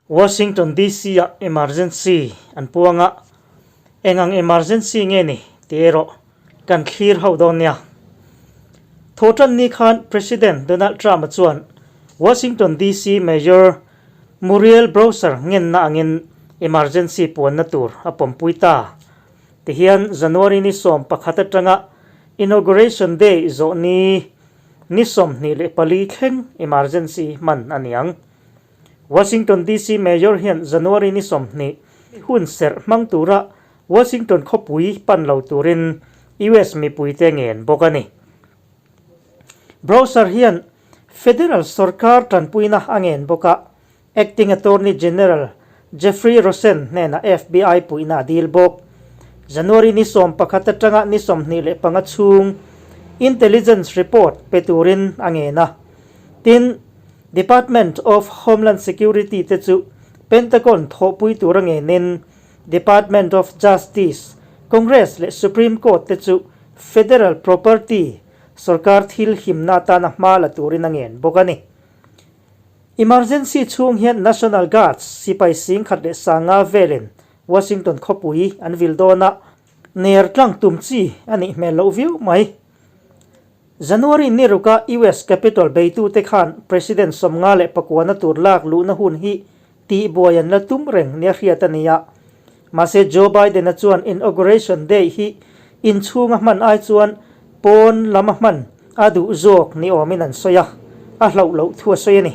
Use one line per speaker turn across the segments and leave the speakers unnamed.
Washington DC ah emergency an puang a, eng ang emergency nge ni tih erawh kan thlir ho dawn nia. Thawhtan ni khan President Donald Trump-a chuan Washington DC Mayor Muriel Bowser ngenna angin emergency puanna tur a pawmpui ta. Tihian January ni 11 atanga Inauguration Day zawh ni ni 24 thleng emergency hman a ni ang. Washington DC Mayor hian January ni 20 hun serh hmang tura Washington khawpui pan lo turin US mipuite ngen bawk a ni. Browser hian Federal sorkar tanpuina a ngen bawk a, Acting Attorney General Jeffrey Rosen hnenah FBI puihna a dil bawk. January ni 11 atanga ni 25 chhung intelligence report pe turin a ngen a. Tin, Department of Homeland Security te chu Pentagon thawhpui tura ngenin Department of Justice, Congress leh Supreme Court te chu federal property, sorkar thil himna atana hma la turin a ngen bawk a ni. Emergency chhung hian National Guards sipai 10,500 velin Washington khawpui an vil dawn a, ner tlang tum chi a nih hmel loh viau mai. January ni ruka US Capitol beitute khan President 59 na tur lak luhna hun hi tihbuai an la tum reng nia hriat a ni a. Mahse Joe Biden-a chuan Inauguration Day hi inchhunga hman ai chuan pawn lama hman a duh zawk ni awmin an sawi a, a hlauh loh thu a sawi a ni.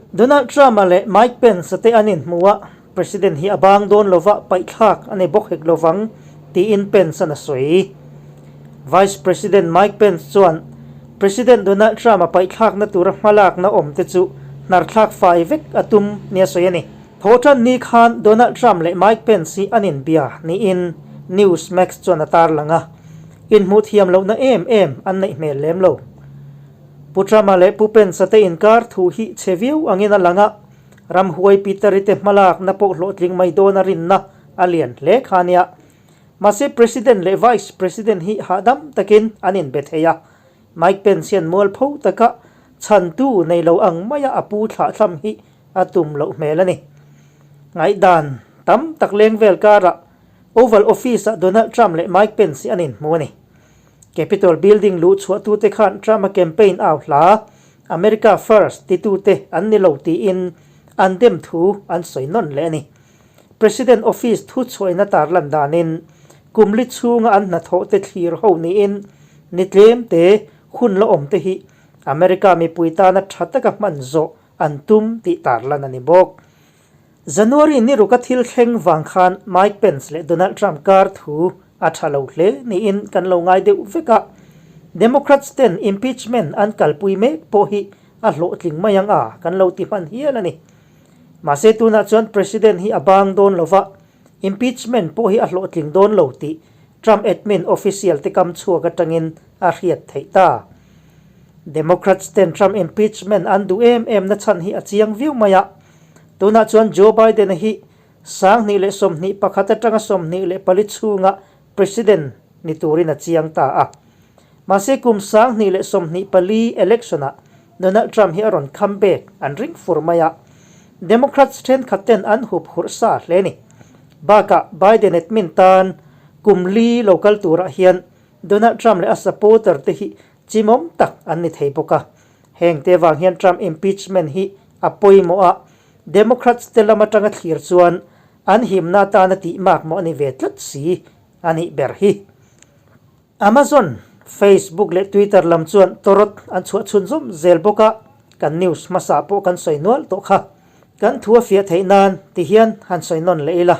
Donald Trump-a leh Mike Pence-a te an inhmu a, President hi a bang dawn lova paihthlak a ni bawk hek lovang tiin Pence-a'n a sawi. Vice President Mike Pence chuan President Donald Trump-a paihthlakna tura hmalakna awm te chu hnarthlak fai vek a tum nia sawi a ni. Thawhtan ni khan Donald Trump leh Mike Pence hi an inbia niin Newsmax chuan a tarlang a, inhmuh thiam lohna em em an neih hmel lem lo. Pu Trump-a leh Pu Pence-a te inkar thu hi chhe viau angin a lang a, Ramhuai Peter-i te hmalakna pawh hlawhtling mai dawn a rinna a lian hle kha nia. Mahse President leh Vice President hi hahdam takin an inbe thei a, Mike Pence hian mualpho taka chhantu nei lo ang maia a pu thlahthlam hi a tum loh hmel a ni. Ngaihdan tam tak leng vel karah Oval Office-ah Donald Trump leh Mike Pence hi an inhmu a ni. Capitol Building luh chhuahtute khan Trump-a campaign au hla America First titute an ni lo tiin an dem thu an sawi nawn leh a ni. President Office thu chhuahina tarlan danin kum li chhunga an hnathawh te thlir ho niin ni tlem te hun la awm te hi America mipui tana tha taka hman zawh an tum tih tarlan a ni bawk. January ni ruka thil thleng vang khan Mike Pence leh Donald Trump kar thu a tha lo hle niin kan lo ngai deuh vek a, Democrats ten impeachment an kalpui mek pawh hi a hlawhtling mai ang a kan lo ti hman hial a ni. Mahse tunah chuan President hi a bang dawn lo va, impeachment pawh hi a hlawhtling dawn lo tih Trump admin official te kam chhuak atangin a hriat theih ta. Democrats ten Trump impeachment an duh em em na chhan hi a chiang viau mai a, tunah chuan Joe Biden-a hi 2021 atanga 24 chhunga President ni turin a chiang ta a. Mahse kum 2024 election-ah Donald Trump hi a rawn comeback an ring fur mai a, Democrats thenkhat ten an hup hurh sa hle a ni. Bakah Biden admin tan kum li lo kal turah hian Donald Trump leh a supporter te hi chimawm tak an ni thei bawk a. Heng te vang hian Trump impeachment hi a pawimawh a, Democrats te lam atanga thlir chuan an himna atana tih mak mawh a ni ve tlat si a nih ber hi. Amazon, Facebook leh Twitter lam chuan tawrawt an chhuah chhunzawm zel bawk a, kan news hmasa pawh kan sawi nual tawh kha. Kan thu a fiah theih nan ti hian han sawi nawn leh ila.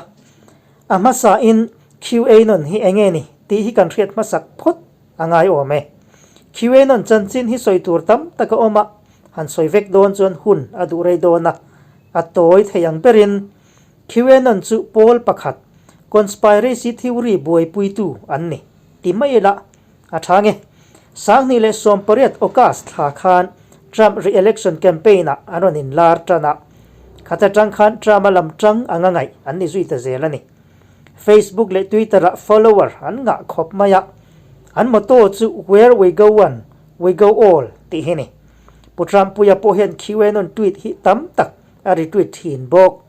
A hmasa in QAnon hi enge ni tih hi kan hriat hmasak phawt a ngai awm e. QAnon chanchin hi sawi tur tam tak a awm a, han sawi vek dawn chuan hun a duh rei dawn a, a tawi thei ang berin QAnon chu pawl pakhat, conspiracy theory buaipuitu an ni, ti mai ila a tha nge. 2018 August thla khan Trump re-election campaign-ah an rawn inlar tan a, khat atang khan Trump-a lam tang anga ngaih an ni zui ta zel a ni. Facebook leh Twitter-ah follower an ngah khawp mai a, an motto chu Where we go one, we go all tih hi ni. Pu Trump-puia pawh hian QAnon tweet hi tam tak. a retweet thin bawk.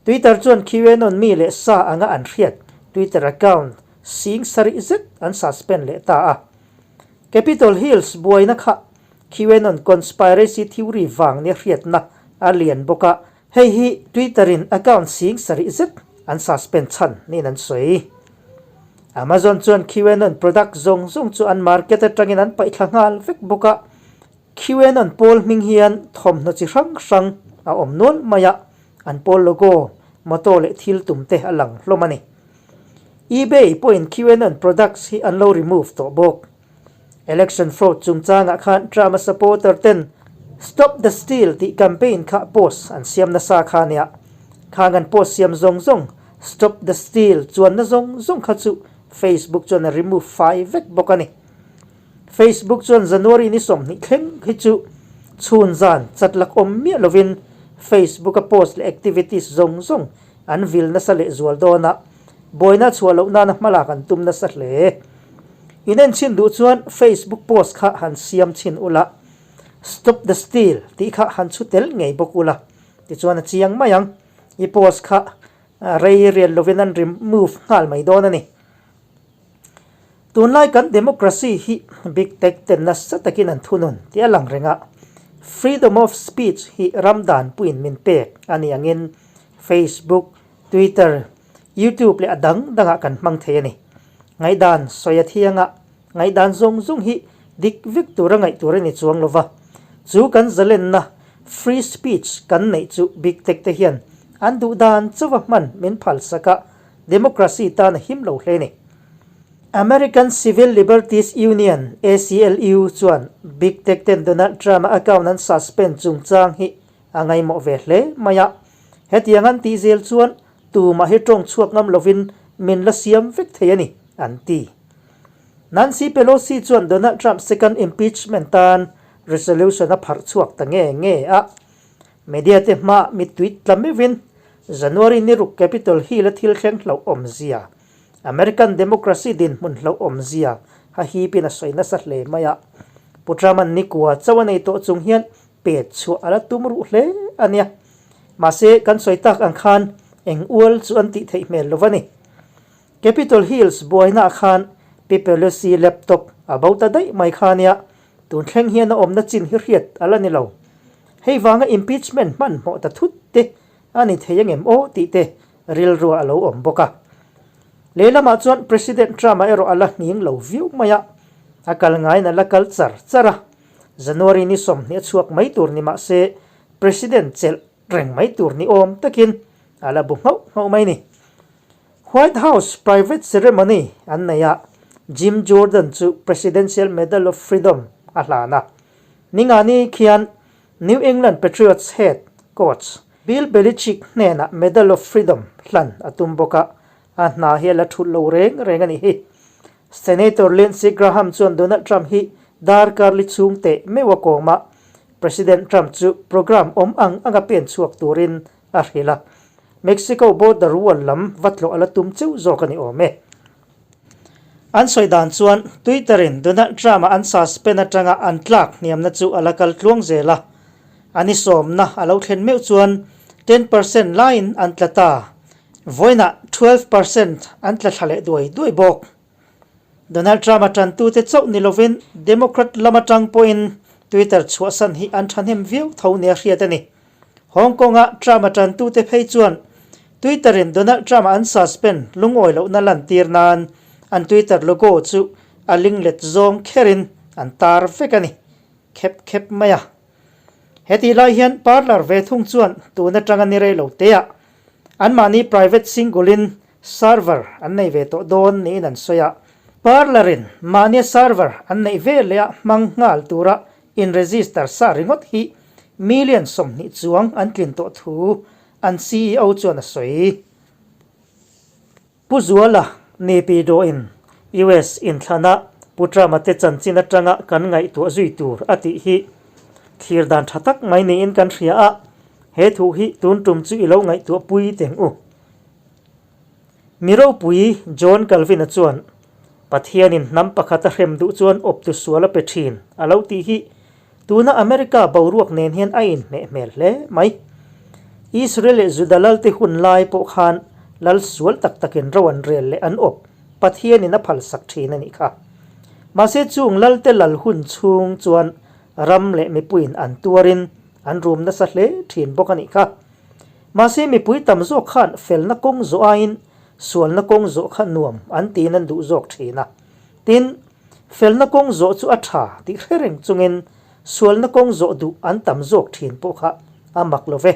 Twitter chuan QAnon mi leh sa anga an hriat Twitter account 70,000 zet an suspend leh ta a. Capitol Hills buaina kha QAnon conspiracy theory vang nia hriatna a lian bawk a, hei hi Twitter-in account 70,000 zet an suspend chhan niin an sawi. Amazon chuan QAnon product zawng zawng chu an market atangin an paihthla nghal vek bawk a, QAnon pawl hming hian thawmhnaw chi hrang hrang a awm nual mai a, an pawl logo, motto leh thil tum te a lang hlawm a ni. eBay pawhin QAnon products hi an lo remove tawh bawk. Election fraud chungchangah khan Trump-a supporter ten Stop the Steal tih campaign kha post an siam nasa kha nia. Khang an post siam zawng zawng Stop the Steal chuanna zawng zawng kha chu Facebook chuan a remove fai vek bawk a ni. Facebook chuan January ni 20 thleng hi chu chhun zan chat lak awm miah lovin Facebook-a post leh activities zawng zawng an vil nasa leh zual dawn a, buaina chhuah loh nana hmalak an tum nasa hle. In en chhin duh chuan Facebook post kha han siam chhin ula, Stop the Steal tih kha han chhu tel ngei bawk ula, tichuan a chiang mai ang. I post kha rei rial lovin an remove nghal mai dawn a ni. Tunlai kan democracy hi big tech ten nasa takin an thunun tih a lang reng a, freedom of speech hi ram dan puiin min pek a ni angin Facebook, Twitter, YouTube leh a dang dangah kan hmang thei a ni. Ngaihdan sawi a thiang a, ngaihdan zawng zawng hi dik vek tura ngaih tur a ni chuang lo va, chu kan zalenna free speech kan neih chu big tech te hian an duh dan chauha hman min phalsak a, Democracy tan a him lo hle ni. American Civil Liberties Union, ACLU, chuan Big Tech ten Donald Trump-a account an suspend chungchang hi a ngaihmawh ve hle mai a. Hetiang an tih zel chuan tumah hi tawng chhuak ngam lovin min la siam vek thei a ni, an ti. Nancy Pelosi chuan Donald Trump second impeachment tan resolution a pharh chhuak ta nge nge a. Media te hma mittui tla meuhin January ni ruk Capitol Hill a thil thleng hlauh awmzia, American democracy dinhmun hlauh awmzia ha hipin a sawi nasa hle mai a. Pu Trump-a'n nikua chauh a nei tawh chung hian pet chhuah a la tum ruh hle a nia. Mahse, kan sawi tak ang khan eng ual chu an tih theih hmel lo va ni. Capitol Hills buainaah khan Pi Pelosi laptop a bo ta daih mai kha nia, tun thleng hian a awmna chin hi hriat a la ni lo. Hei vanga impeachment hmanhmawh ta thut te a ni thei angem aw tih te rilrua a lo awm bawk a. Lehlamah chuan President Trump-a erawh a la hning lo viau mai a, a kal ngaiin a la kal char char a. January ni 20 a chhuak mai tur ni mah se President chelh reng mai tur ni awm takin a la bu nghauh nghauh mai ni. White House private ceremony an nei a, Jim Jordan chu Presidential Medal of Freedom a hlan a. Ningani khian New England Patriots head coach Bill Belichick hnenah Medal of Freedom hlan a tum bawk a, a hna hi a la thut lo reng reng a nih hi. Senator Lindsey Graham chuan Donald Trump hi darkar li chhung teh meuh a kawm a, President Trump chu program awm ang anga pen chhuak turin a hrilh a, Mexico border wall lam va tlawh a la tum cheuh zawk a ni awm e. An sawi dan chuan Twitter-in Donald Trump-a an suspend atanga an tlak hniamna chu a la kal tluang zel a, a ni sawmna a lo thlen meuh chuan 10% laiin an tla ta, vawiinah 12% an tla thla leh duai duai bawk. Donald Trump-a tantute chauh ni lovin Democrat lam atang pawhin Twitter chhuahsan hi an thahnem viau tho nia hriat a ni. Hong Kong-a Trump-a tantute phei chuan Twitter-in Donald Trump-a an suspend lungawi lohna lantir nan an Twitter logo chu a linglet zawng kherin an tar vek a ni khep khep mai a. Hetih lai hian Parler ve thung chuan tun atanga ni rei lo teah anmahni private single-in Server an nei ve tawh dawn niin an sawi a, Parler-in mahnia server an neih ve leh a hmang nghal tura in-register sa ringawt hi million 20 chuang an tlin tawh thu an CEO chuan a sawi. Pu Zuala Nepi dawhin US inthlana Pu Trump-a te chanchin atanga kan ngaihtuah zui tur a tih hi thlir dan tha tak mai niin kan hria a, he thu hi tun tum chu i lo ngaihtuah pui teng u. Mi ropui John Calvin-a chuan, Pathianin hnam pakhat a hrem duh chuan awptu sual a pe thin, a lo tih hi tuna America boruak nen hian a inhmeh hmel hle mai. Israel leh Juda lalte hun lai pawh khan lal sual tak takin ro an rel leh an awp Pathianin a phalsak thin a nih kha. Mahse chung lalte lal hun chhung chuan ram leh mipuiin an tuarin an rum nasa hle thin bawk a nih kha. Mahse mipui tam zawk khan felna kawng zawh aiin sualna kawng zawh kha nuam an tiin an duh zawk thin a. Tin, felna kawng zawh chu a tha tih hre reng chungin sualna kawng zawh duh an tam zawk thin pawh kha a mak lo ve.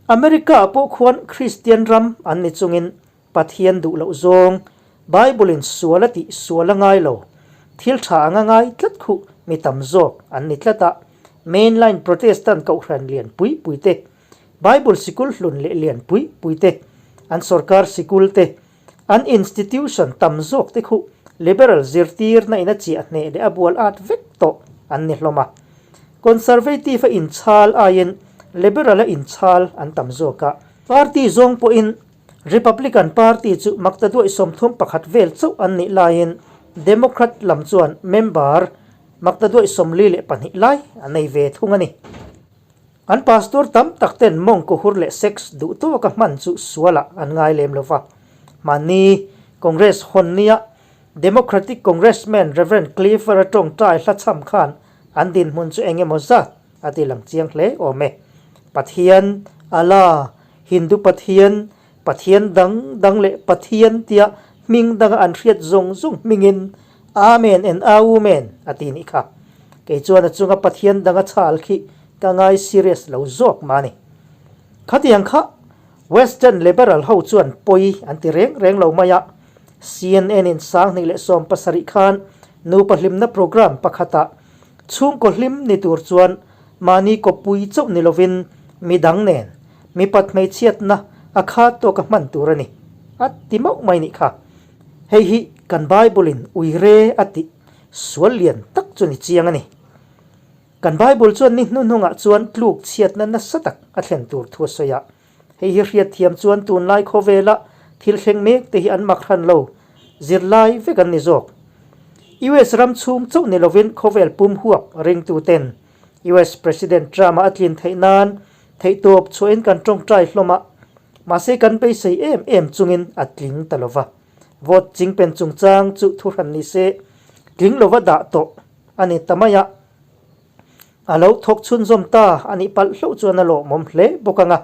America-ah pawh khuan Kristian ram an ni chungin Pathian duh loh zawng, Bible-in sual a tih sual a ngai lo, thil tha anga ngai tlat khuh mi tam zawk an ni tlat a, mainline Protestant kohhran lian pui pui te, Bible sikul hlun leh lian pui pui te, an sorkar sikul te, an institution tam zawk te khuh liberal zirtirna in a chiah hneh leh a bual at vek tawh an ni hlawm a. Conservative a inchhal aiin liberal a inchhal an tam zawk a. Party zawng pawhin Republican Party chu maktaduaih 31 vel chauh an nih laiin Democrat lam chuan member maktaduaih 42 lai a nei ve thung a ni. An pastor tam tak ten mawngkaw hur leh sex duh tawka hman chu sualah an ngai lem lo va. Mahni Congress hawn nia Democratic Congressman Rev. Clifford-a tawngtai hlachham khan an dinhmun chu eng emaw zat a ti lang chiang hle awm e. Pathian, Allah, Hindu Pathian, Pathian dang dang leh Pathian tia hming danga an hriat zawng zawng hmingin Amen and Aumen a ti nih kha. Kei chuan a chunga Pathian danga chhal khi ka ngai serious lo zawk mah a ni. Khatiang kha Western liberal ho chuan pawi an ti reng reng lo mai a, CNN in 2017 khan nupa hlimna program pakhatah chhungkaw hlim ni tur chuan mahni kawppui chauh ni lovin midang nen mipat hmeichhiatna a khat tawka hman tur a ni a ti mauh mai nih kha. Hei hi kan Bible in uire a tih sual lian tak chu ni chiang a ni. Kan Bible chuan ni hnuhnungah chuan tluk chhiatna nasa tak a thlen tur thu a sawi a. Hei hi hriatthiam chuan tunlai khawvela thil thleng mek te hi an mak hran lo, zirlai vek an ni zawk. US ram chhung chauh ni lovin khawvel pum huap ringtuten US President Trump-a a tlin theih nan theihtawp chhuahin kan tawngtai hlawm a, mahse kan beisei em em chungin a tling ta lova. Vote chingpen chungchang chu thuhran ni se tling lova dah tawh a ni ta mai a. A lo thawk chhunzawm ta a nih palh hlauh chuan a lawmawm hle bawk ang a.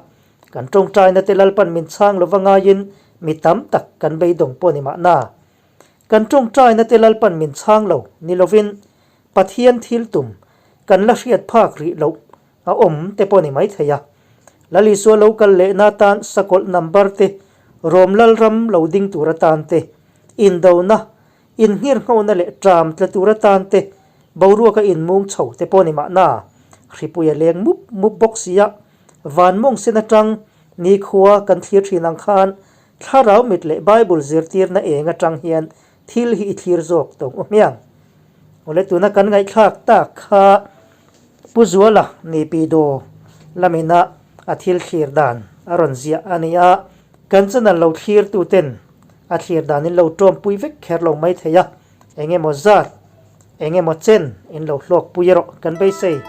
Kan tawngtaina te Lalpan min chhang lova ngaiin mi tam tak kan beidawng pawh ni mahna. Kan tawngtaina te Lalpan min chhang lo ni lovin Pathian thil tum kan la hriat phak rih loh a awm te pawh ni maithei a. Lal Isua lo kal lehna atan sakawlh number te, Rom Lalram lo ding tur atan te, indona Innghirhnghona leh ṭam tla tur atan te boruaka inmung chho te pawh ni mahna, hripui a leng mup mup bawk si a, van mawng sen aṭang nikhua kan thlir ṭhin ang khan thlarau mit leh Bible zirtirna eng aṭang hian thil hi i thlir zawk tawng u hmiang. Awle tuna kan ngaihthlak tak kha Pu Zuala Nipi Daw lamina a thil thlir dan a rawn ziah a ni a, kan channel lo thlirtuten A thlir dan in lo tawmpui vek kher lo mai thei a, eng emaw zat, eng emaw chen in lo hlawkpui erawh kan beisei.